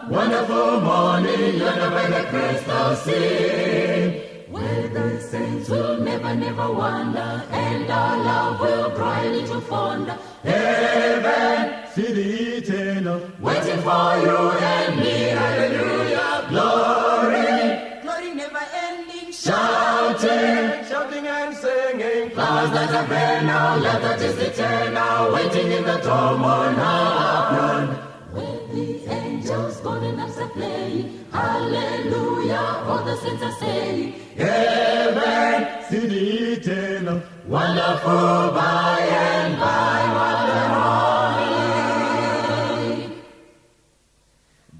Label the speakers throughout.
Speaker 1: Wonderful morning, yonder by the crystal sea. Where the saints will never, never wander, and our love will grow a little fonder. Heaven,
Speaker 2: city eternal,
Speaker 1: waiting for you and me. Hallelujah, glory,
Speaker 3: glory never ending,
Speaker 1: shouting,
Speaker 2: shouting and singing.
Speaker 1: Flowers that are bare now, love that is eternal, waiting in the tomb on high. Where the angels golden harps are playing, hallelujah, all the saints are saying,
Speaker 2: Heaven, city eternal,
Speaker 1: wonderful by and by, what a morning.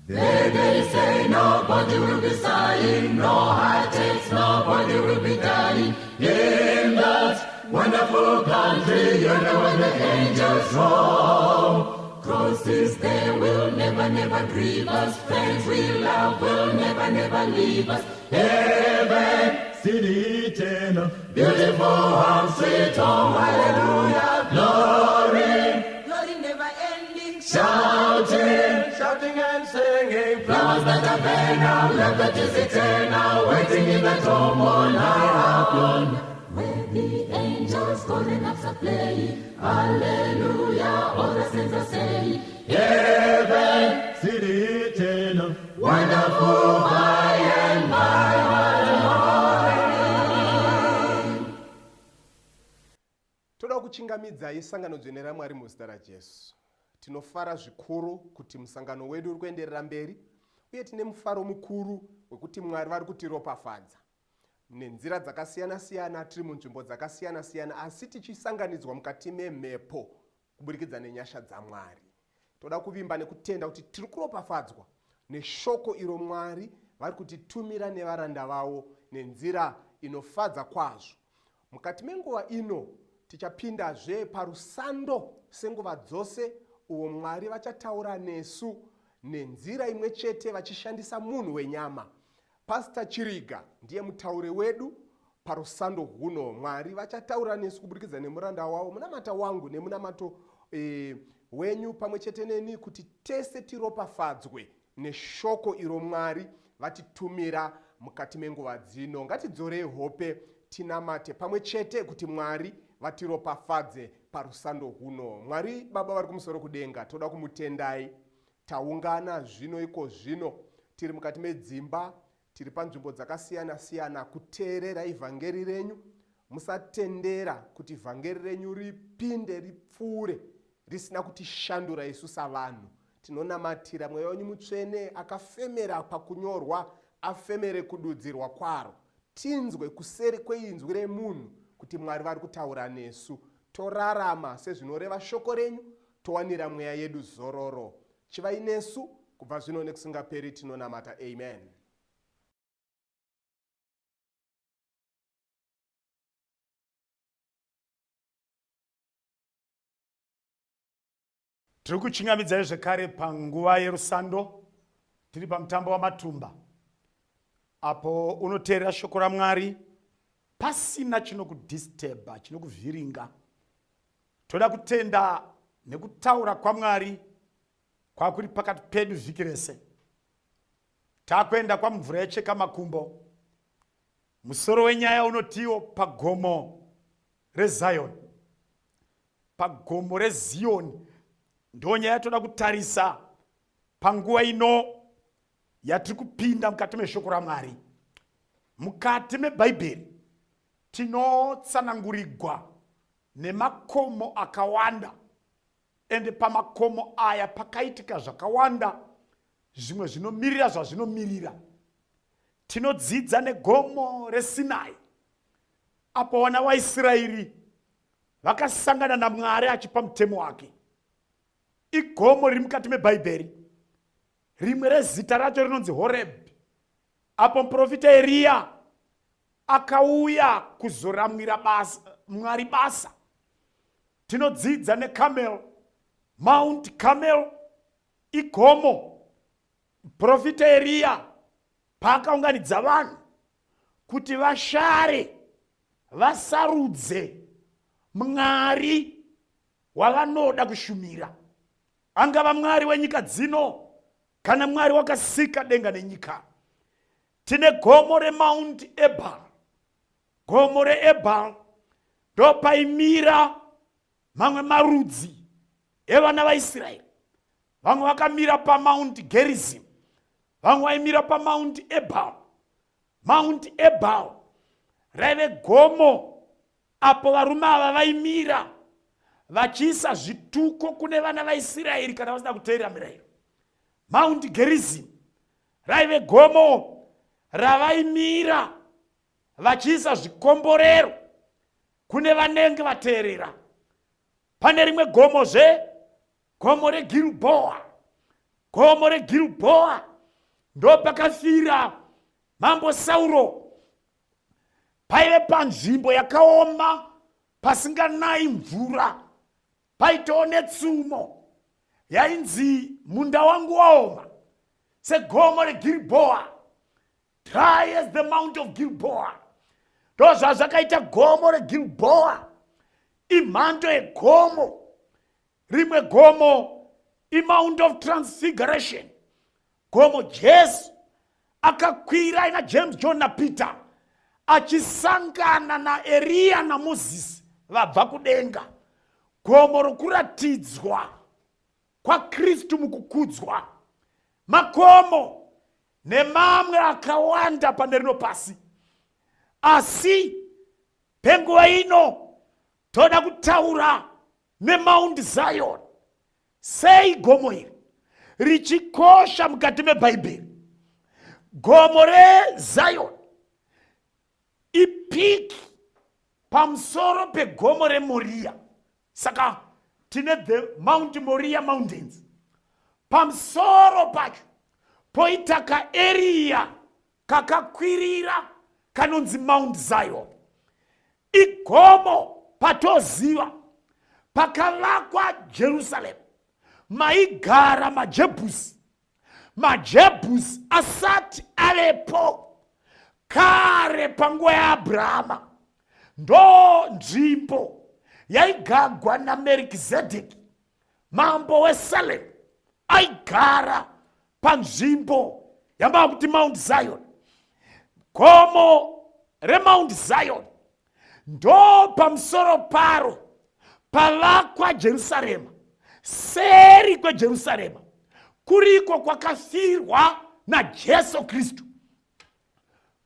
Speaker 1: There they say nobody will be sighing, no heartaches, nobody will be dying. In that wonderful country, you know where the angels roam. Crosses they will never, never grieve us. Friends we love will never, never leave us. Heaven,
Speaker 2: city eternal,
Speaker 1: beautiful home, sweet home, hallelujah, glory,
Speaker 3: glory never ending,
Speaker 1: shouting,
Speaker 2: shouting and singing.
Speaker 1: Flowers that are bare now, love that is eternal, waiting in the tomb on high up yonder. Where the angels golden harps are playing, hallelujah, all the saints are saying,
Speaker 2: Heaven, city eternal,
Speaker 1: wonderful by and by, what a morning.
Speaker 4: Toda kuchingamidzai sangano dzvene raMwari muzita raJesu. Tinofara zvikuru kuti musangano wedu uri kuenderera mberi uye tine mufaro mukuru wekuti Mwari vari kutiropafadza nenzira dzakasiyana-siyana. Tiri munzvimbo dzakasiyana-siyana asi tichisanganidzwa mukati memhepo kuburikidza nenyasha dzaMwari. Toda kuvimba nekutenda kuti tiri kuropafadzwa neshoko iro Mwari vari kutitumira nevaranda vavo nenzira inofadza kwazvo. Mukati menguva ino tichapindazve parusando senguva dzose uwo Mwari vachataura nesu nenzira imwe chete vachishandisa munhu wenyama. Pastor Chiriga ndiye mutauri wedu parusando huno. Mwari vachataura nesu kuburikidza nemuranda wavo. Munamata wangu nemunamato wenyu pamwe chete neni kuti tese tiropafadzwe neshoko iro Mwari vatitumira mukati menguva dzino. Ngatidzorei hope tinamate pamwe chete kuti Mwari vatiropafadze parusando huno. Mwari Baba vari kumusoro kudenga, toda kumutendai. Taungana zvino iko zvino tiri mukati medzimba, tiri panzvimbo dzakasiyana-siyana kuteerera ivhangeri renyu. Musatendera kuti vhangeri renyu ripinde ripfuure risina kutishandura isu savanhu. Tinonamatira Mweya wenyu Mutsvene akafemera pakunyorwa, afemere kududzirwa kwaro. Tinzwe kuseri kweinzwi remunhu kuti Mwari vari kutaura nesu. Torarama sezvinoreva shoko renyu, towanira mweya yedu zororo. Chivai nesu kubva zvino nekusingaperi, tinonamata. Amen.
Speaker 5: Tiri kuchingamidzai zvekare panguva yerusando. Tiri pamutambo wamatumba apo unoteerera shoko raMwari pasina chinokudisturba, chinokuvhiringa. Toda kutenda nekutaura kwaMwari kwakuri pakati pedu vhiki rese. Takuenda kwamvura yacheka makumbo. Musoro wenyaya unotiwo pagomo reZion. Pagomo reZion ndo nyaya yatoda kutarisa panguva ino yatiri kupinda mukati meshoko raMwari. Mukati meBhaibheri tinotsanangurigwa nemakomo akawanda, ende pamakomo aya pakaitika zvakawanda, zvimwe zvinomirira zvazvinomirira. Tinodzidza negomo reSinai apo vana vaIsraeri vakasangana naMwari achipa mutemo wake. Igomo riri mukati meBhaibheri, rimwe rezita racho rinonzi Horeb, apo muprofita Eriya akauya kuzoramwira basa, Mwari basa. Tinodzidza neCarmel, Mount Carmel igomo. Muprofita Eriya paakaunganidza vanhu kuti vashare vasarudze Mwari wavanoda kushumira, angava Mwari wenyika dzino. Kana Mwari wakasika denga nenyika, tine gomo reMount Ebal. Gomo reEbal ndopaimira mamwe marudzi evana vaIsraeri. Vamwe vakamira paMount Gerizim, vamwe vaimira paMount Ebal. Mount Ebal raive gomo apo varume ava vaimira vachiisa zvituko kune vana vaIsraeri kana vasina kuteerera mirayiro. Mount Gerizim raive gomo ravaimira vachiisa zvikomborero kune vanenge vateerera. Pane rimwe gomozve, gomo reGilboa. Gomo reGilboa ndopakafira Mambo Sauro. Paive panzvimbo yakaoma pasinganayi mvura, paitoo netsumo yainzi munda wangu waoma segomo reGilboa, dry as the mount of Gilboa. Ndozvazvakaita gomo reGilboa, imhando yegomo. Rimwe gomo imount of transfiguration, gomo Jesu akakwira aina James, John naPeter achisangana naEriya naMozisi vabva kudenga, gomo rokuratidzwa kwaKristu mukukudzwa. Makomo nemamwe akawanda pane rino pasi, asi penguva ino toda kutaura neMount Zion. Sei gomo iri richikosha mukati meBhaibheri? Gomo reZion ipiki pamusoro pegomo reMoriya. Saka tine the Mount Moriya Mountains, pamusoro pacho poita kaeriya kakakwirira kanonzi Mount Zion. Igomo patoziva pakavakwa Jerusalem, maigara maJebhusi. MaJebhusi asati avepo kare panguva yaAbrahama, ndo nzvimbo yaigagwa naMerkizedeki mambo weSalem. Aigara panzvimbo yambava kuti Mount Zion. Gomo reMount Zion ndo pamusoro paro pavakwa Jerusarema. Seri kweJerusarema kuriko kwakafirwa naJesu Kristu,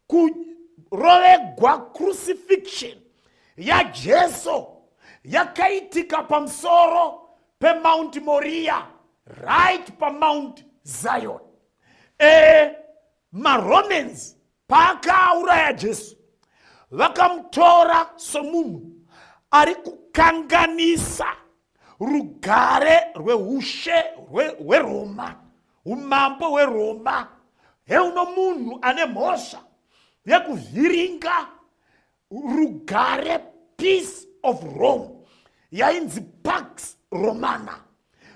Speaker 5: kurovegwa crucifixion yaJesu yakaitika pamusoro peMount Moriya, right paMount Zion. MaRomans paakauraya Jesu, vakamutora somunhu ari kukanganisa rugare rweushe hweRoma, umambo hweRoma. Heuno munhu ane mhosva yekuvhiringa rugare, peace of Rome, yainzi Pax Romana.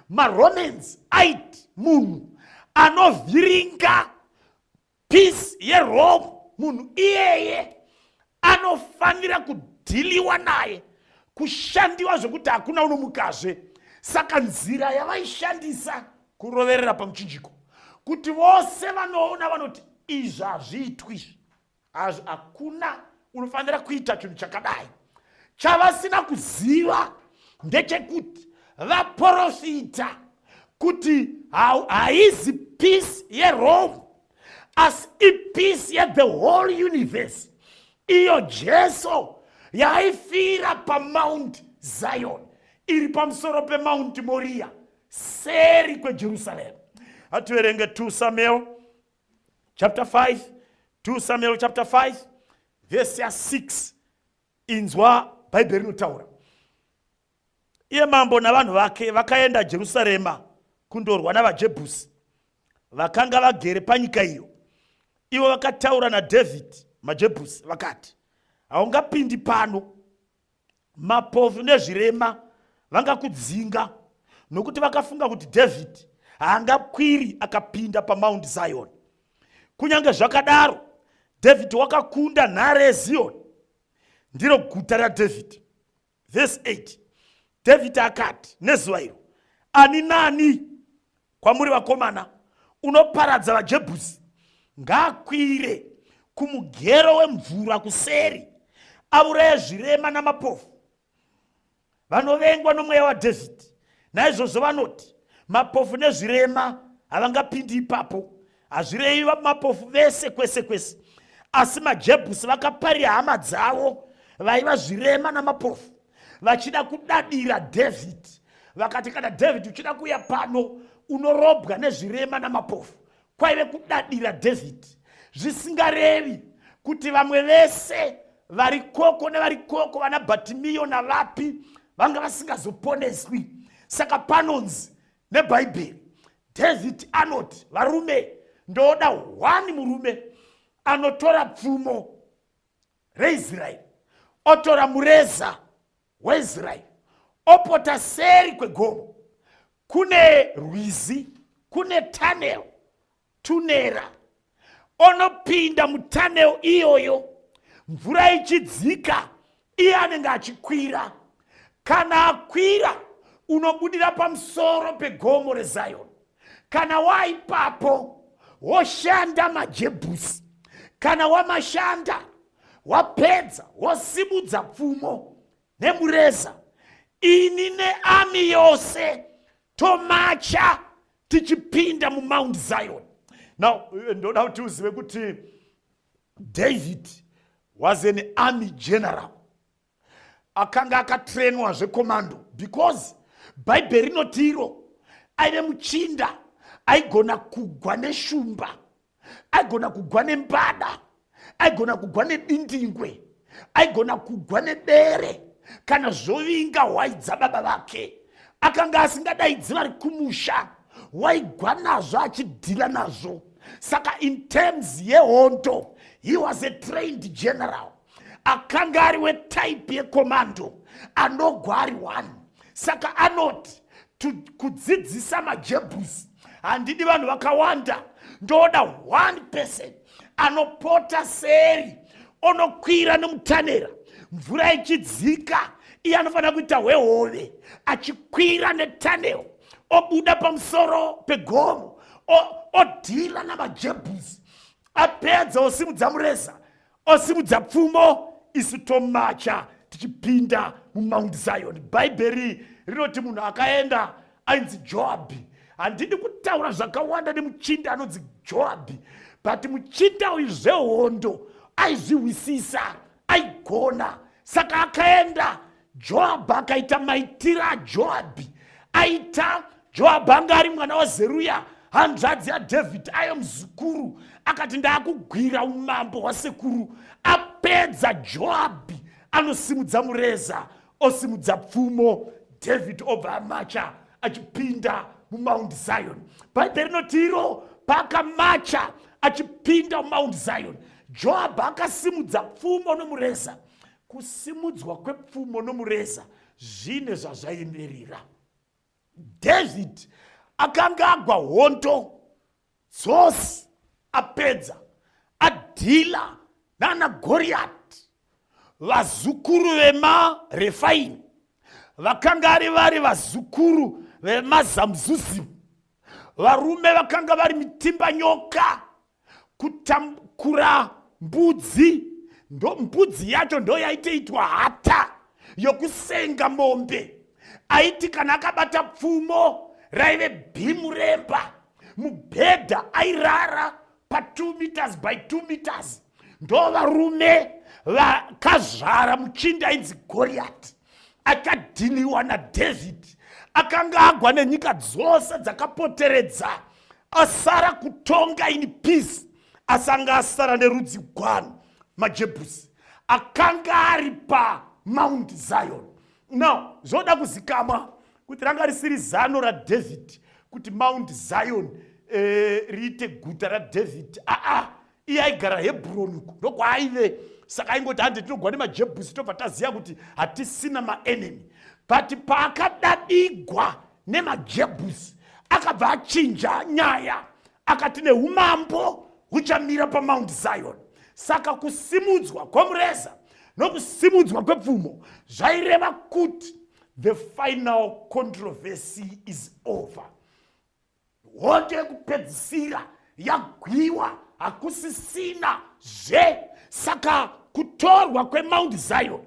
Speaker 5: MaRomans aiti munhu anovhiringa peace yeRome, munhu iyeye anofanira kudhiliwa naye, kushandiwa zvekuti hakuna unomukazve. Saka nzira yavaishandisa kuroverera pamuchinjiko, kuti vose vanoona vanoti izvi hazviitwi izvi, hakuna unofanira kuita chinhu chakadai. Chavasina kuziva ndechekuti vaprofita kuti haizi peace yeRome, asi ipeace yethe whole universe, iyo Jesu yaaifira paMount Zion iri pamusoro peMount Moriya, seri kweJerusalem. Ativerenge 2 Samuel chapter 5, 2 Samuel chapter 5 vhesi ya6. Inzwa Bhaibheri rinotaura: Iye mambo navanhu vake vakaenda Jerusarema kundorwa navaJebhusi vakanga vagere panyika iyo. Ivo vakataura naDhavhidhi, maJebhusi, vakati, Haungapindi pano, mapofu nezvirema vangakudzinga. Nokuti vakafunga kuti Dhavhidhi haangakwiri akapinda paMount Zion. Kunyange zvakadaro, Dhavhidhi wakakunda nhare yeZioni, ndiro guta raDhavhidhi. Vhesi 8, Dhavhidhi akati nezuva iro, Ani nani kwamuri vakomana unoparadza vaJebhusi ngaakwire kumugero wemvura kuseri auraye zvirema namapofu vanovengwa nomweya waDhavhidhi. Naizvozvo vanoti mapofu nezvirema havangapindi ipapo. Hazvirevi mapofu vese kwese kwese, asi maJebhusi vakaparira hama dzavo vaiva zvirema namapofu vachida kudadira Dhavhidhi. Vakati, kana Dhavhidhi uchida kuuya pano unorobwa nezvirema namapofu. Kwaive kudadira Dhavhidhi, zvisingarevi kuti vamwe vese vari koko nevari koko vana Bhatimiyo navapi vanga vasingazoponeswi. Saka panonzi neBhaibheri, Dhavhidhi anoti, varume, ndoda hwani murume anotora pfumo reIsraeri, otora mureza weIsraeri, opota seri kwegomo kune rwizi, kune tunnel, tunera, onopinda mutunnel iyoyo, mvura ichidzika, iye anenge achikwira. Kana akwira, unobudira pamusoro pegomo reZion. Kana waipapo, woshanda maJebhusi. Kana wamashanda, wapedza, wosimudza pfumo nemureza. Ini neami yose tomacha tichipinda muMount Zion. Now, ndoda kuti uzive kuti David was an army general. Akanga akatrenwa zvekomando, because Bhaibheri rinoti iro aive muchinda aigona kugwa neshumba, aigona kugwa nembada, aigona kugwa nedindingwe, aigona kugwa nebere, kana zvovinga hwai dzababa vake. Akanga asingadaidzi vari kumusha, waigwa nazvo achidhila nazvo. Saka in terms yehondo, he was a trained general. Akanga ari wetype yekomando anogwa ari one. Saka anoti kudzidzisa maJebhusi, handidi vanhu vakawanda, ndoda one person anopota seri, onokwira nemutanera, mvura ichidzika, iye anofanira kuita hwehove achikwira netanel, obuda pamusoro pegomo, odhila namaJebhusi. Apedza, osimudza mureza, osimudza pfumo, isu tomacha tichipinda muMount Zion. Bhaibheri rinoti munhu akaenda ainzi Joabhi. Handidi kutaura zvakawanda nemuchinda anonzi Joabhi, but muchinda uyu zvehondo aizvihwisisa, aigona. Saka akaenda Joabhi, akaita maitiro aJoabhi aita. Joabhi anga ari mwana waZeruya, hanzvadzi yaDhavhidhi, ayo muzukuru. Akati, ndaakugwira umambo hwasekuru. Apedza, Joabhi anosimudza mureza, osimudza pfumo, David obva amacha achipinda muMount Zion. Bhaibheri rinoti iro paakamacha achipinda muMount Zion, Joabhi akasimudza pfumo nomureza. Kusimudzwa kwepfumo nomureza zvine zvazvaimirira. David akanga agwa hondo dzose, apedza, adhila nana Goriati, vazukuru vemaRefaini, vakanga ari vari vazukuru vemaZamzuzimu, varume vakanga vari mitimbanyoka, kutakura mbudzi, ndo mbudzi yacho ndo yaitoitwa hata yokusenga mombe. Aiti kana akabata pfumo raive bhimu remba, mubhedha airara pa 2 meters by 2 meters. Ndo varume vakazvara muchinda ainzi Goriati, akadhiliwa naDhavhidhi. Akanga agwa nenyika dzose dzakapoteredza, asara kutonga in peace, asi anga asara nerudzi gwanu, maJebhusi, akanga ari paMount Zion. Now, zvoda kuzikamwa kuti ranga risiri zano raDhavhidhi kuti Mount Zion riite guta raDhavhidhi. Aa, iye aigara Hebroni, uku ndokwaaive. Saka aingoti, hande tinogwa nemaJebhusi, tobva taziva kuti hatisina maenemy. But paakadadigwa nemaJebhusi, akabva achinja nyaya, akati neumambo huchamira paMount Zion. Saka kusimudzwa kwomureza nokusimudzwa kwepfumo zvaireva kuti the final controversy is over. Hondo yekupedzisira yagwiwa, hakusisina zve. Saka kutorwa kweMount Zion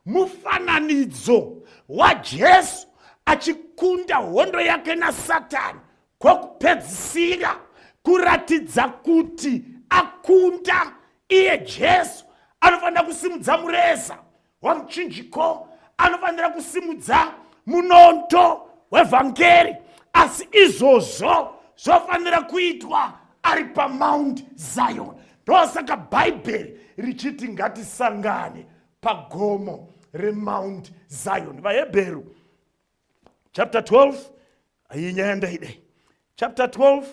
Speaker 5: mufananidzo waJesu achikunda hondo yake naSatani kwokupedzisira, kuratidza kuti akunda. Iye Jesu anofanira kusimudza mureza wamuchinjiko, anofanira kusimudza munondo wevhangeri, asi izvozvo zvofanira kuitwa ari paMount Zion. Ndosaka Bhaibheri richiti ngatisangane pagomo reMount Zion. VaHebheru chapter 12, iyi nyaya ndaidai, chapter 12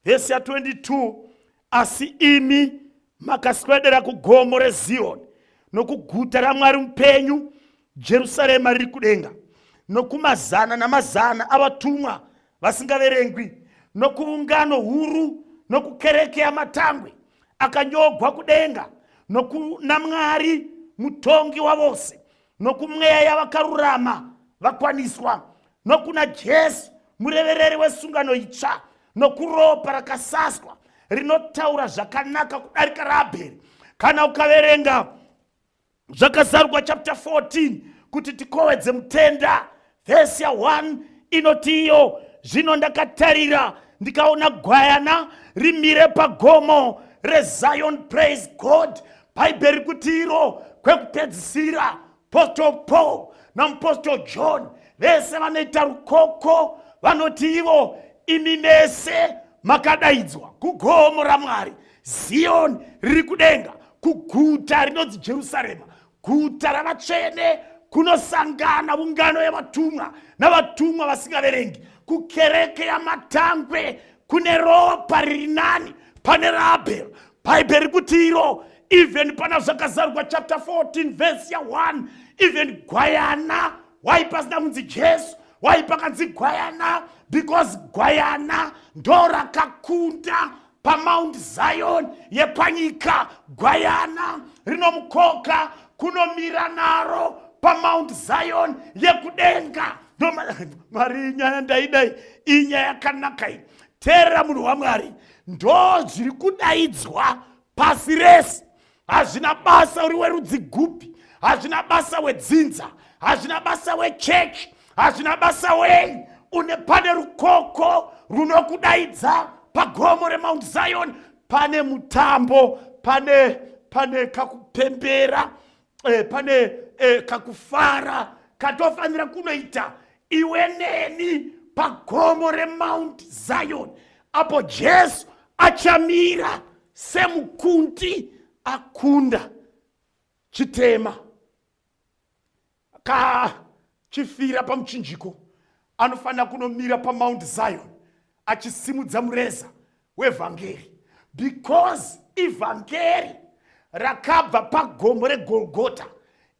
Speaker 5: vhesi ya 22: asi imi makaswedera kugomo reZiyoni, nokuguta raMwari mupenyu, Jerusarema riri kudenga, nokumazana namazana avatumwa vasingaverengwi, nokuungano huru, nokukereke yamatangwe akanyogwa kudenga, nokuna Mwari mutongi wavose, nokumweya yavakarurama vakwaniswa, nokuna Jesu murevereri wesungano itsva, nokuropa rakasaswa rinotaura zvakanaka kudarika raAbheri. Kana ukaverenga Zvakazarurwa chapter 14, kuti tikowedze mutenda, vhesi ya 1 inoti iyo: zvino ndakatarira, ndikaona gwayana rimire pagomo reZion. Praise God. Bhaibheri kuti iro kwekupedzisira Apostle Paul naMupostle John vese vanoita rukoko, vanoti ivo: imi mese makadaidzwa kugomo raMwari, Zion riri kudenga, kuguta rinonzi Jerusarema, guta ravatsvene, kunosangana ungano yevatumwa navatumwa vasingaverengi, kukereke yamatangwe kune ropa riri nani pane raAbhero. Bhaibheri kuti iro even pana Zvakazarurwa chapter 14 vhesi ya1, even gwayana, wai pasina kunzi Jesu? Wai pakanzi gwayana? Because gwayana ndo rakakunda paMount Zion yepanyika. Gwayana rinomukoka kunomira naro paMount Zion yekudenga. Mwari, inyaya ndaidai, inyaya yakanaka iyi. Teerera, munhu waMwari, ndo zviri kudaidzwa pasi rese. Hazvina basa uri werudzi gupi, hazvina basa wedzinza, hazvina basa wechechi, hazvina basa wei une. Pane rukoko runokudaidza pagomo reMount Zion. Pane mutambo, pane kakupembera, pane kakufara katofanira kunoita iwe neni pagomo reMount Zion, apo Jesu achamira semukundi akunda chitema kachifira pamuchinjiko. Anofanira kunomira paMount Zion achisimudza mureza wevhangeri, because ivhangeri rakabva pagomo reGolgota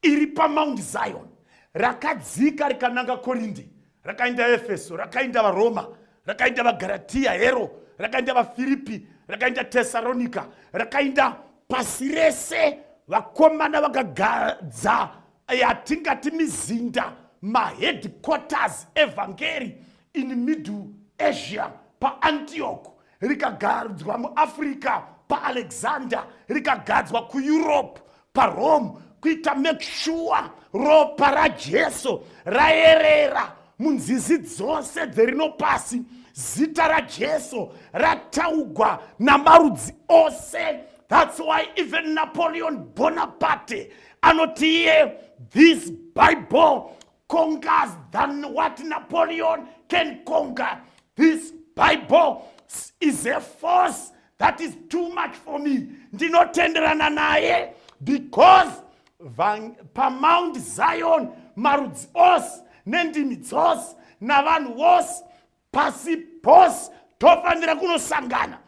Speaker 5: iri paMount Zion rakadzika rikananga Korinde, rakaenda Efeso, rakaenda vaRoma, rakaenda vaGaratiya, hero rakaenda vaFiripi, rakaenda Tesaronika, rakaenda pasi rese. Vakomana vakagadza yatingati mizinda, maheadquarters evhangeri in Middle Asia paAntioch, rikagadzwa muAfrica paAlexander, rikagadzwa kuEurope paRome, kuita make sure ropa raJesu rayerera munzizi dzose dzerino pasi, zita raJesu rataugwa namarudzi ose. That's why even Napoleon Bonaparte anoti iye, "This Bible conquers than what Napoleon can conquer. This Bible is a force that is too much for me." Ndinotenderana naye, because paMount Zion marudzi ose nendimi dzose navanhu vose pasi pose tofanira kunosangana,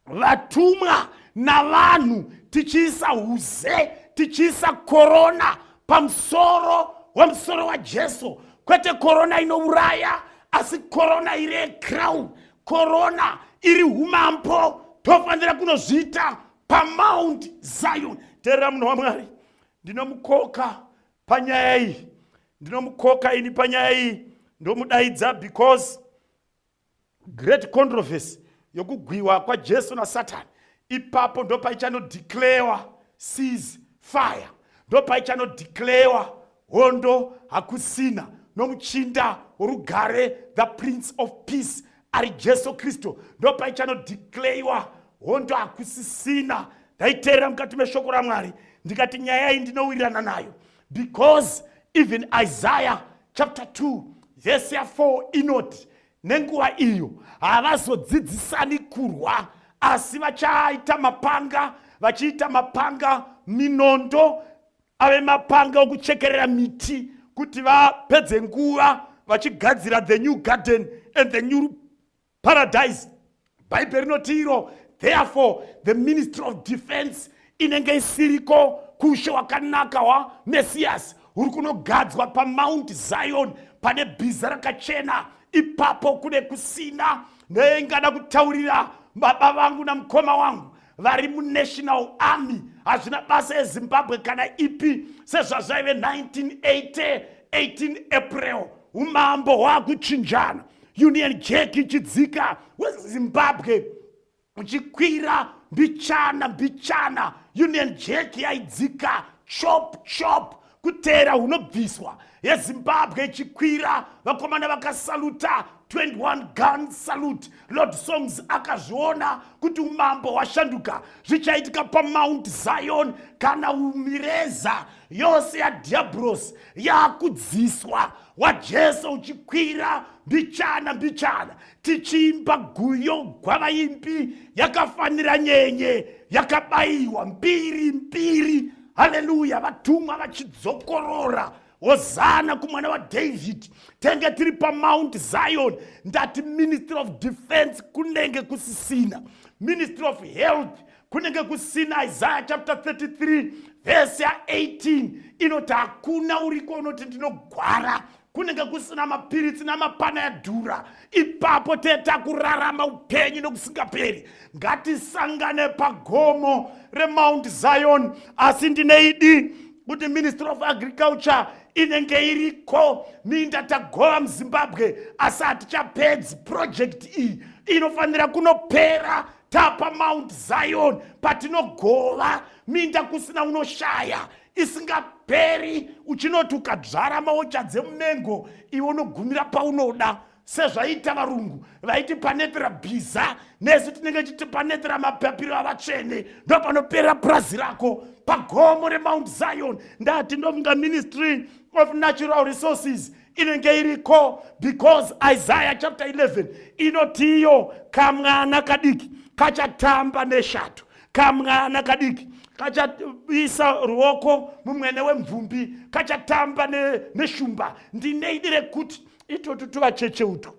Speaker 5: vatumwa navanhu, tichiisa uze, tichiisa korona pamusoro wemusoro waJesu. Kwete korona inouraya, asi korona iri yecrown, korona iri umambo. Tofanira kunozviita paMount Zion. Teerera, munhu waMwari, ndinomukoka panyaya iyi, ndinomukoka ini panyaya iyi, ndomudaidza because Great controversy yokugwiwa kwaJesu naSatani, ipapo ndopaichanodeclarewa cease fire, ndopaichanodeclarewa hondo hakusina, nomuchinda worugare, the Prince of Peace, ari Jesu Kristu. Ndopaichanodeclarewa hondo hakusisina. Ndaiteerera mukati meshoko raMwari, ndikati nyaya iyi ndinowirirana nayo, because even Isaiah chapter 2 verse ya4 inoti nenguva iyo havazodzidzisani kurwa, asi vachaita mapanga, vachiita mapanga minondo, ave mapanga okuchekerera miti, kuti vapedze nguva vachigadzira the new garden and the new paradise. Bhaibheri rinoti iro, therefore the Ministry of Defense inenge isiriko. Kushe wakanaka hwaMesiyasi huri kunogadzwa paMount Zion, pane bhiza rakachena. Ipapo kune kusina. Neingada kutaurira baba vangu namukoma wangu vari muNational Army, hazvina basa eZimbabwe kana ipi, sezvazvaive 1980 18 April, umambo hwakuchinjana, Union Jack ichidzika, weZimbabwe uchikwira mbichana mbichana. Union Jack yaidzika chop chop, kutera hunobviswa, yeZimbabwe ichikwira. Vakomana vakasaluta 21 gun salute. Lord Songs akazviona kuti umambo hwashanduka. Zvichaitika paMount Zion kana umireza yose yadhiabhurosi yakudziswa, waJesu uchikwira mbichana mbichana, tichiimba guyo gwavaimbi yakafanira nyenye yakabayiwa mbiri mbiri. Haleluya! Vatumwa vachidzokorora, "Hosana kumwana waDavid." Tenge tiri paMount Zion. Ndati Ministry of Defense kunenge kusisina, Ministry of Health kunenge kusina. Isaiah chapter 33 vhesi ya18 inoti hakuna uriko unoti ndinogwara. Kunenge kusina mapiritsi namapana yadhura. Ipapo teta kurarama upenyu nokusingaperi. Ngatisangane pagomo reMount Zion. Asi ndineidi kuti Ministry of Agriculture inenge iriko. Minda tagova muZimbabwe, asi hatichapedzi. Project iyi inofanira kunopera tapa Mount Zion, patinogova minda kusina unoshaya, isingaperi. Uchinoti ukadzvara maocha dzemumengo, iwe unogumira paunoda, sezvaita varungu vaiti panetera bhiza, nesu tinenge chiti panetera mapapiro avatsvene, ndo panoperera purazi rako pagomo reMount Zion. Ndati ndofunga Ministry of Natural Resources inenge iriko, because Isaiah chapter 11 inotiyo kamwana kadiki kachatamba neshato, kamwana kadiki kachaisa ruoko mumwene wemvumbi, kachatamba neshumba. Ndine idi rekuti itotu tuvacheche utwu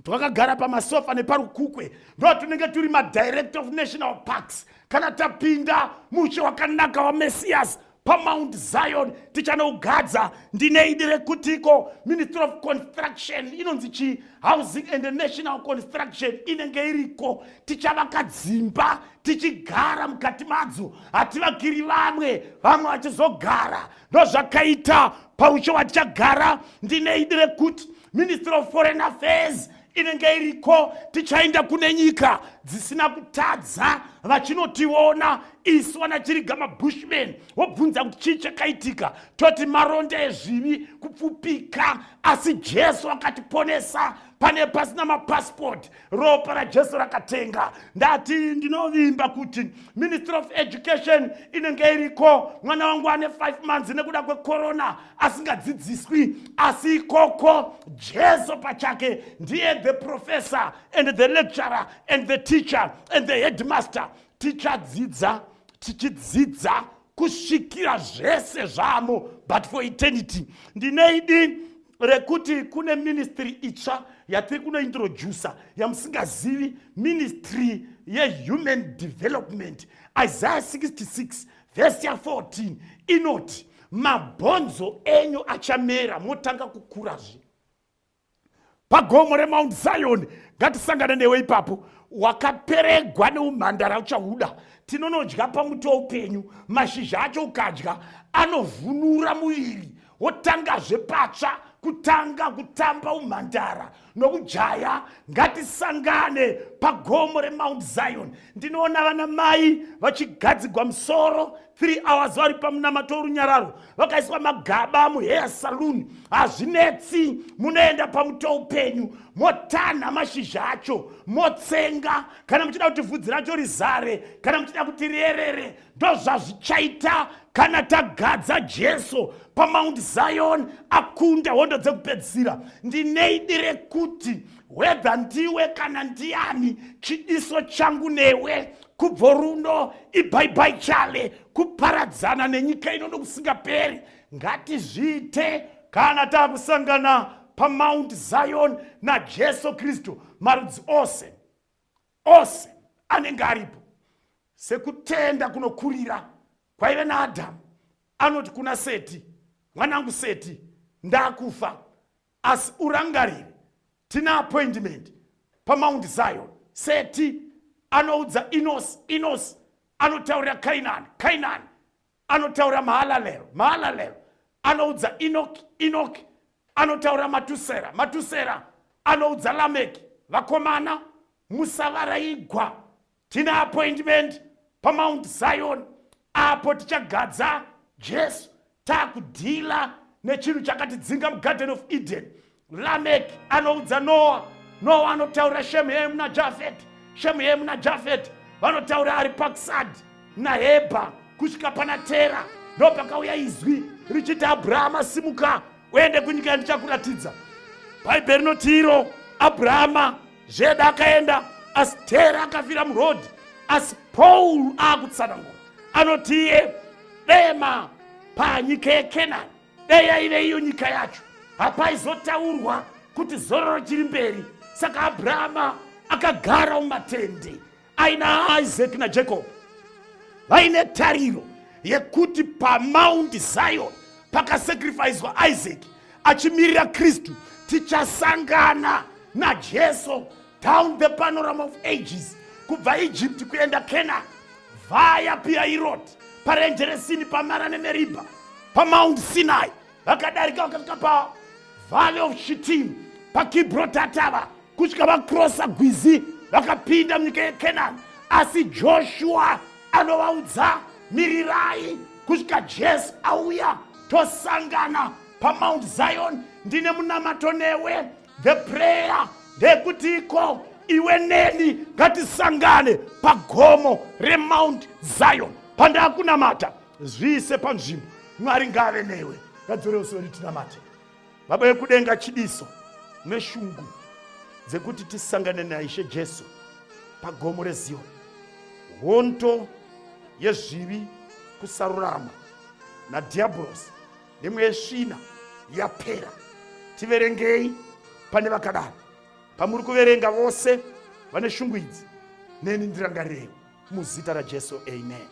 Speaker 5: twakagara pamasofa neparukukwe ndo tunenge turi madirector of national parks. Kana tapinda mushe wakanaka waMesiyasi paMount Zion, tichanogadza. Ndine idi rekutiko Ministry of Construction, inonzi chi Housing and National Construction, inenge iriko. Tichavaka dzimba tichigara mukati madzo, hativakiri vamwe, vamwe vachizogara. Ndozvakaita paushe hwatichagara. Ndine idi rekuti Ministry of Foreign Affairs inenge iriko. Tichaenda kune nyika dzisina kutadza, vachinotiona isu vanachiriga mabushman, wobvunza kuti chii chakaitika, toti maronda ezvivi, kupfupika, asi Jesu akatiponesa. Pane pasina mapasipoti, ropa raJesu rakatenga. Ndati ndinovimba kuti Ministry of Education inenge iriko. Mwana wangu ane 5 months, nekuda kwekorona asingadzidziswi, asi ikoko Jesu pachake ndiye the professor and the lecturer and the teacher and the headmaster. Tichadzidza, tichidzidza kusvikira zvese zvamo, but for eternity. Ndineidi rekuti kune ministry itsva yatiri kunointrodusa yamusingazivi, Ministry yeHuman Development. Isaiah 66 vhesi ya14 inoti mabhonzo enyu achamera, motanga kukurazve pagomo reMount Zion. Ngatisangane newe ipapo. Wakaperegwa neumhandara uchahuda. Tinonodya pamuti weupenyu, mashizha acho ukadya anovhunura muviri, wotangazve patsva, kutanga kutamba umhandara. nokujaya ngatisangane pagomo remount zion. Ndinoona vana mai vachigadzigwa musoro 3 hours vari pamunamato worunyararo, vakaiswa magaba muhair saloon. Hazvinetsi, munoenda pamutoupenyu motanha mashizha acho motsenga, kana muchida kuti vhudzi racho rizare, kana muchida kuti rierere. Ndozvazvichaita kana tagadza Jesu paMount Zion akunda hondo dzekupedzisira. Ndineidi rekuti whether ndiwe kana ndiani, chidiso changu newe kubvo runo ibhaibai chale kuparadzana nenyika ino nokusingaperi. Ngatizviite kana taakusangana paMount Zion naJesu Kristu. Marudzi ose ose anenge aripo, sekutenda kunokurira kwaive naAdhamu, anoti kuna Seti, mwanangu Seti, ndakufa, asi urangarire tina appointment paMount Zion. Seti anoudza Inos, Inos anotaurira Kainani, Kainani anotaura Mahalalel, Mahalalel anoudza Enoki, Enoki anotaura Matusera, Matusera anoudza Lameki. Vakomana, musavaraigwa, tina appointment paMount Zion apo tichagadza Jesu, takudhila nechinhu chakatidzinga muGarden of Eden. Lamek anoudza Noa, Noa anotaura Shemhem naJafet, Shemhem naJafet vanotaura Aripaksad naHebha kusvika pana Tera. Ndo pakauya izwi richiti, Abrahama, simuka uende kunyika yandichakuratidza. Bhaibheri rinoti iro Abrahama zveda akaenda, asi Tera akafira murodhi. Asi Paul akutsanangura, anoti iye dema panyika yeKenani, dai yaive iyo nyika yacho, hapaizotaurwa kuti zororo chiri mberi. Saka Abrahama akagara mumatende aina Isaac naJacob, vaine tariro yekuti paMount Zion pakasacrificwa Isaac achimirira Kristu, tichasangana naJesu down the panorama of ages, kubva Egypt kuenda Canaan, vaya Piairot, parenje reSini, paMara neMeribha, paMount Sinai. Vakadarika vakasvika paValley of Shittim, paKibrotatava, kusvika vakrosa gwizi vakapinda munyika yeCanaan. Asi Joshua anovaudza, mirirai kusvika Jesu auya, tosangana paMount Zion. Ndine munamato newe, the prayer ndeyekuti iko iwe neni ngatisangane pagomo reMount Zion. Pandakunamata, zviise panzvimbo. Mwari ngave newe. Ngadzore uso tinamate. Baba yekudenga, chidiso neshungu dzekuti tisangane naIshe Jesu pagomo reZion. Hondo yezvivi, kusarurama nadhiabhorosi nemwe yesvina yapera. Tiverengei pane vakadaro. Pamuri kuverenga vose vane shungu idzi, neni ndirangarirewo muzita raJesu, amen.